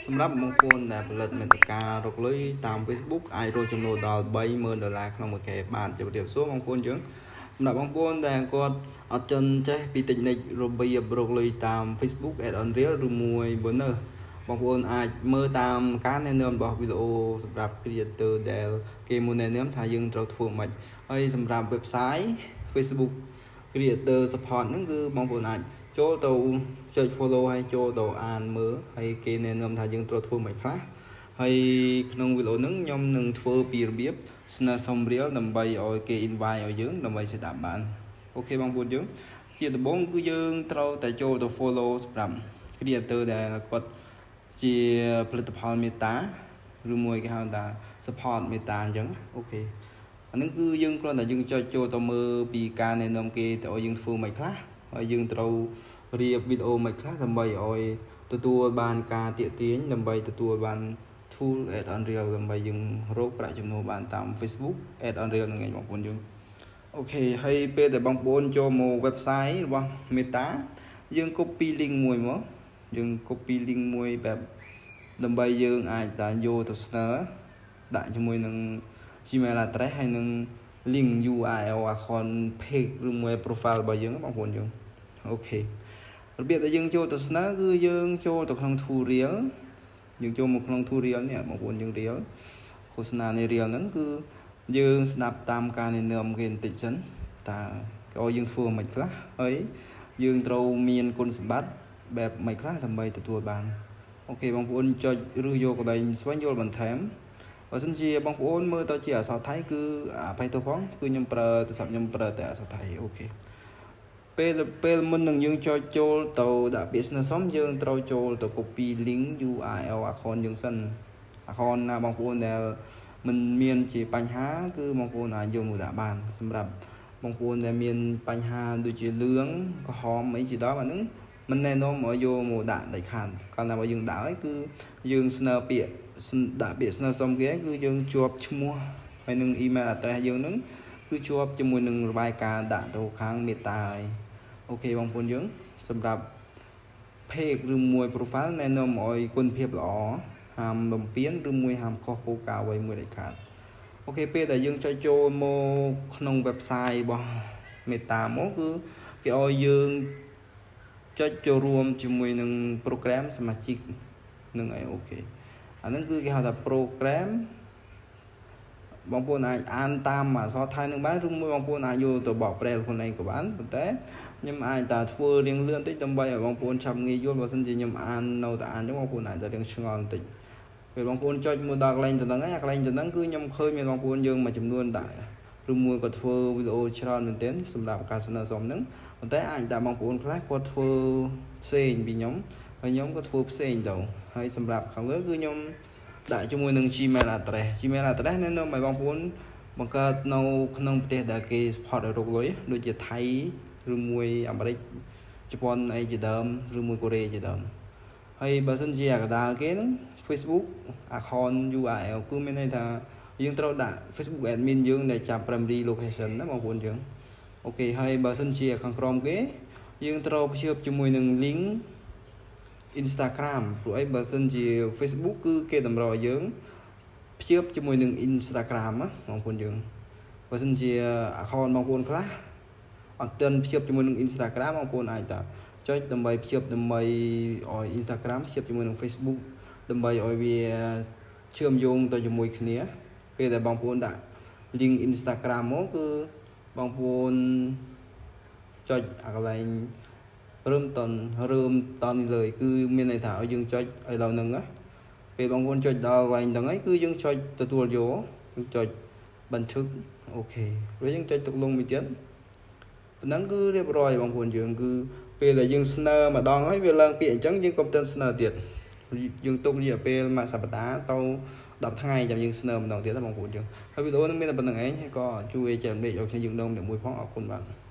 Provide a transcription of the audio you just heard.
សម្រាប់បងប្អូនដែលផលិតមាតិការកលុយតាម Facebook អាចរកចំណូលដល់30000ដុល្លារក្នុងមួយខែបានជម្រាបសួរបងប្អូនយើងសម្រាប់បងប្អូនដែលគាត់អត់ទាន់ចេះពី technique របៀបរកលុយតាម Facebook Ads on Reel ឬមួយ Bonus បងប្អូនអាចមើលតាមការណែនាំរបស់វីដេអូសម្រាប់ creator ដែលគេមុនណែនាំថាយើងត្រូវធ្វើម៉េចហើយសម្រាប់ website Facebook creator support ហ្នឹងគឺបងប្អូនអាចចូលទៅចុច follow ហើយចូលទៅអានមើលហើយគេណែនាំថាយើងត្រូវធ្វើម៉េចខ្លះហើយក្នុងវីដេអូហ្នឹងខ្ញុំនឹងធ្វើពីរបៀបស្នើសុំ reel ដើម្បីឲ្យគេ invite ឲ្យយើងដើម្បីស្ដាប់បាន OK បងប្អូនយើងជាដំបូងគឺយើងត្រូវតែចូលទៅ follow សម្រាប់ creator ដែលគាត់ជាផលិតផលមេតាឬមួយគេហៅថា support មេតាអញ្ចឹង OK អាហ្នឹងគឺយើងគ្រាន់តែយើងចុចចូលទៅមើលពីការណែនាំគេទៅឲ្យយើងធ្វើម៉េចខ្លះហើយយើងត្រូវរៀបវីដេអូម៉េចខ្លះដើម្បីឲ្យទទួលបានការទាក់ទាញដើម្បីទទួលបាន tool Ads on Reel ដើម្បីយើងរកប្រាក់ចំណូលបានតាម Facebook Ads on Reel ហ្នឹងឯងបងប្អូនយើង OK ហើយពេលដែលបងប្អូនចូលមក website របស់ Meta យើង copy link មួយមកយើង copy link មួយបែបដើម្បីយើងអាចតាយកទៅស្នើដាក់ជាមួយនឹង Gmail address ហើយនឹង link URL account page ឬមួយ profile របស់យើងបងប្អូនយើង OK របៀបដែលយើងចូលទៅស្នើគឺយើងចូលទៅក្នុង tool reel យើងចូលមកក្នុង tool reel នេះបងប្អូនយើង reel ឃោសនានៃ reel ហ្នឹងគឺយើងស្ដាប់តាមការណែនាំគេបន្តិចសិនតើគេឲ្យយើងធ្វើម៉េចខ្លះហើយយើងត្រូវមានគុណសម្បត្តិបែបម៉េចខ្លះដើម្បីទទួលបាន OK បងប្អូនចុចឬយកកន្លែងស្វែងយល់បន្ថែមបើសិនជាបងប្អូនមើលទៅជាអក្សរថៃគឺអភ័យទោសផងគឺខ្ញុំប្រើទូរស័ព្ទខ្ញុំប្រើតែអក្សរថៃ OK ពេលពេលមុននឹងយើងចុចចូលទៅដាក់ពាក្យស្នើសុំយើងត្រូវចូលទៅ copy link URL account យើងសិន account ណាបងប្អូនដែលមិនមានជាបញ្ហាគឺបងប្អូនអាចយកមកដាក់បានសម្រាប់បងប្អូនដែលមានបញ្ហាដូចជាលឿងក្រហមអីជាដើមអាហ្នឹងមិនណែនាំឲ្យយកមកដាក់ដាច់ខាតកាលណាបើយើងដាក់ហើយគឺយើងស្នើពាក្យដាក់ពាក្យស្នើសុំគេគឺយើងជាប់ឈ្មោះហើយនឹង email address យើងហ្នឹងគឺជាប់ជាមួយនឹងរបាយការណ៍ដាក់ទៅខាងមេតាហើយ OK បងប្អូនយើងសម្រាប់ page ឬមួយ profile ណែនាំឲ្យគុណភាពល្អហាមបំពេញឬមួយហាមខុសគោលការណ៍អ្វីមួយដាច់ខាត OK ពេលដែលយើងចុចចូលមកក្នុង website របស់មេតាមកគឺគេឲ្យយើងចុចចូលរួមជាមួយនឹង program សមាជិកនឹងអី OK អាហ្នឹងគឺគេហៅថា program បងប្អូនអាចអានតាមអក្សរថៃនឹងបានឬមួយបងប្អូនអាចយកទៅបកប្រែខ្លួនឯងក៏បានប៉ុន្តែខ្ញុំអាចតែធ្វើរៀងលឿនតិចដើម្បីឲ្យបងប្អូនឆាប់ងាយយល់បើសិនជាខ្ញុំអាននៅតែអានចឹងបងប្អូនអាចតែរៀងឆ្ងល់បន្តិចពេលបងប្អូនចុចមើលដល់កន្លែងទៅហ្នឹងហើយកន្លែងទៅហ្នឹងគឺខ្ញុំឃើញមានបងប្អូនយើងមួយចំនួនដាក់ឬមួយក៏ធ្វើវីដេអូច្រើនមែនទែនសម្រាប់ការស្នើសុំហ្នឹងប៉ុន្តែអាចតែបងប្អូនខ្លះគាត់ធ្វើផ្សេងពីខ្ញុំហើយខ្ញុំក៏ធ្វើផ្សេងទៅហើយសម្រាប់ខាងលើគឺខ្ញុំដាក់ជាមួយនឹង Gmail address Gmail address ណែនាំឲ្យបងប្អូនបង្កើតនៅក្នុងប្រទេសដែលគេ support ឲ្យរកលុយដូចជាថៃឬមួយអាមេរិកជប៉ុនអីជាដើមឬមួយកូរ៉េជាដើមហើយបើសិនជាអាកដាលគេហ្នឹង Facebook account URL គឺមានន័យថាយើងត្រូវដាក់ Facebook admin យើងដែលចាប់ primary location ណាបងប្អូនយើង OK ហើយបើសិនជាខាងក្រោមគេយើងត្រូវភ្ជាប់ជាមួយនឹង link Instagram ព្រោះអីបើសិនជា Facebook គឺគេតម្រូវឲ្យយើងភ្ជាប់ជាមួយនឹង Instagram ណាបងប្អូនយើងបើសិនជា account បងប្អូនខ្លះអត់ទាន់ភ្ជាប់ជាមួយនឹង Instagram បងប្អូនអាចតាចុចដើម្បីភ្ជាប់ដើម្បីឲ្យ Instagram ភ្ជាប់ជាមួយនឹង Facebook ដើម្បីឲ្យវាជឿមយោងទៅជាមួយគ្នាពេលដែលបងប្អូនដាក់ link Instagram មកគឺបងប្អូនចុចអាកន្លែងរើមតនរើមតននេះលើគឺមានន័យថាឲ្យយើងចុចឲ្យដល់ហ្នឹងណាពេលបងប្អូនចុចដល់កន្លែងហ្នឹងហើយគឺយើងចុចទទួលយកយើងចុចបញ្ឈឹក OK រួចយើងចុចទុកលងមួយទៀតប៉ុណ្ណឹងគឺរៀបរយបងប្អូនយើងគឺពេលដែលយើងស្នើម្ដងហើយវាឡើងពាក្យអញ្ចឹងយើងកុំទាន់ស្នើទៀតយើងទុករយៈពេលមួយសប្តាហ៍ទៅ10ថ្ងៃចាំយើងស្នើម្ដងទៀតណាបងប្អូនយើងហើយវីដេអូនេះមានតែប៉ុណ្្នឹងឯងហើយក៏ជួយចែករំលែកឲ្យគ្នាយើងដឹងម្នាក់មួយផងអរគុណបាទ។